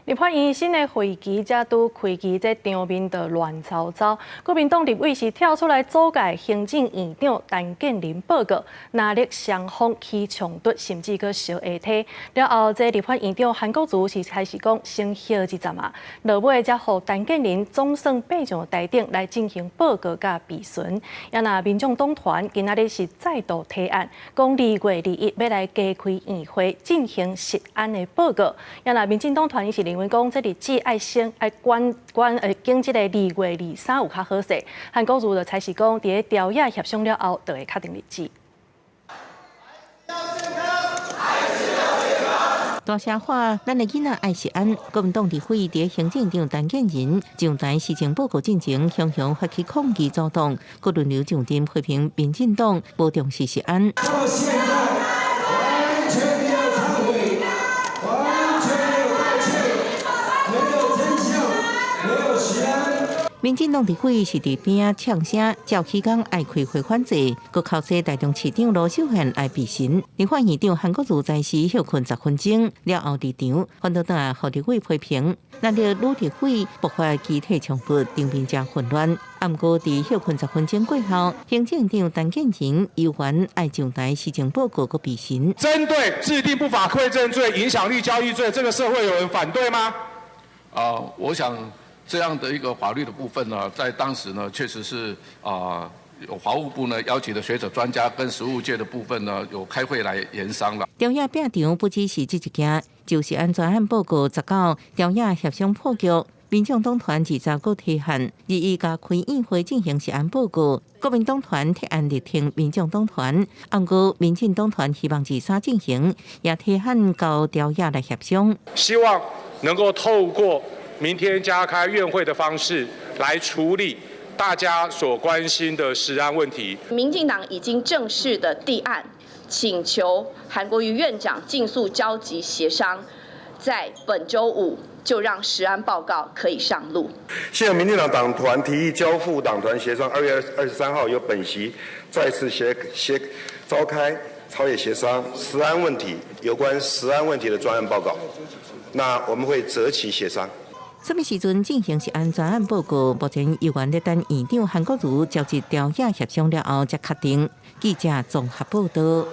立法院新的會期才拄開機，這場面就亂糟糟。國民黨立委是跳出來阻礙行政院長陳建仁報告，藍綠雙方起衝突，甚至閣相下體。了後，這立法院長韓國瑜是開始講先歇一陣啊，落尾才予陳建仁總算爬上台頂來進行報告佮備詢。也若民眾黨團今仔日是再度提案，講2月21欲來加開院會進行食安的報告。也若民進黨團伊是認為講，這日子愛先愛管管經這個2月23有較好勢。韓國瑜就才是講，佇咧朝野協商了後，就會確定日子。要健康，還是要健康。大聲喊，咱的囡仔愛食安。國民黨立委佇行政長陳建仁上台施政報告進前，雄雄發起抗議走動，閣輪流上陣批評民進黨無重視食安。到現在完全沒有懺悔，完全沒有道歉，沒有真相，沒有食安。民進黨立委是佇邊仔嗆聲，趙啟剛愛開會反制，閣口說台中市長盧秀燕愛備詢。立法院長韓國瑜暫時歇睏10分鐘，了後離場，反倒轉來予立委批評，難得女立委爆發肢體衝突，場面誠混亂。毋過佇歇睏十分鐘過後，行政長陳建仁猶原愛上台施政報告閣備詢。針對制定不法饋贈罪、影響力交易罪，這個社會有人反對嗎？啊，我想這樣的一個法律的部分呢，在當時呢，確實是啊，有法務部呢邀請的學者專家跟實務界的部分呢，有開會來研商了。朝野拚場不只是這一件，就食安專案報告19朝野協商破局，民眾黨團20閣提案，21加開院會進行食安報告。國民黨團提案力挺民眾黨團，毋過民進黨團希望23進行，也提案交朝野來協商。希望能夠透過明天加開院會的方式來處理大家所關心的食安問題。民進黨已經正式的遞案，請求韓國瑜院長盡速召集協商，在本週五就讓食安報告可以上路。現民進黨黨團提議交付黨團協商，2月23號由本席再次協協召開朝野協商食安問題，有關食安問題的專案報告。那我們會擇期協商。啥物時陣進行食安專案報告？目前猶原咧等院長韓國瑜召集朝野協商了後才確定。記者綜合報道。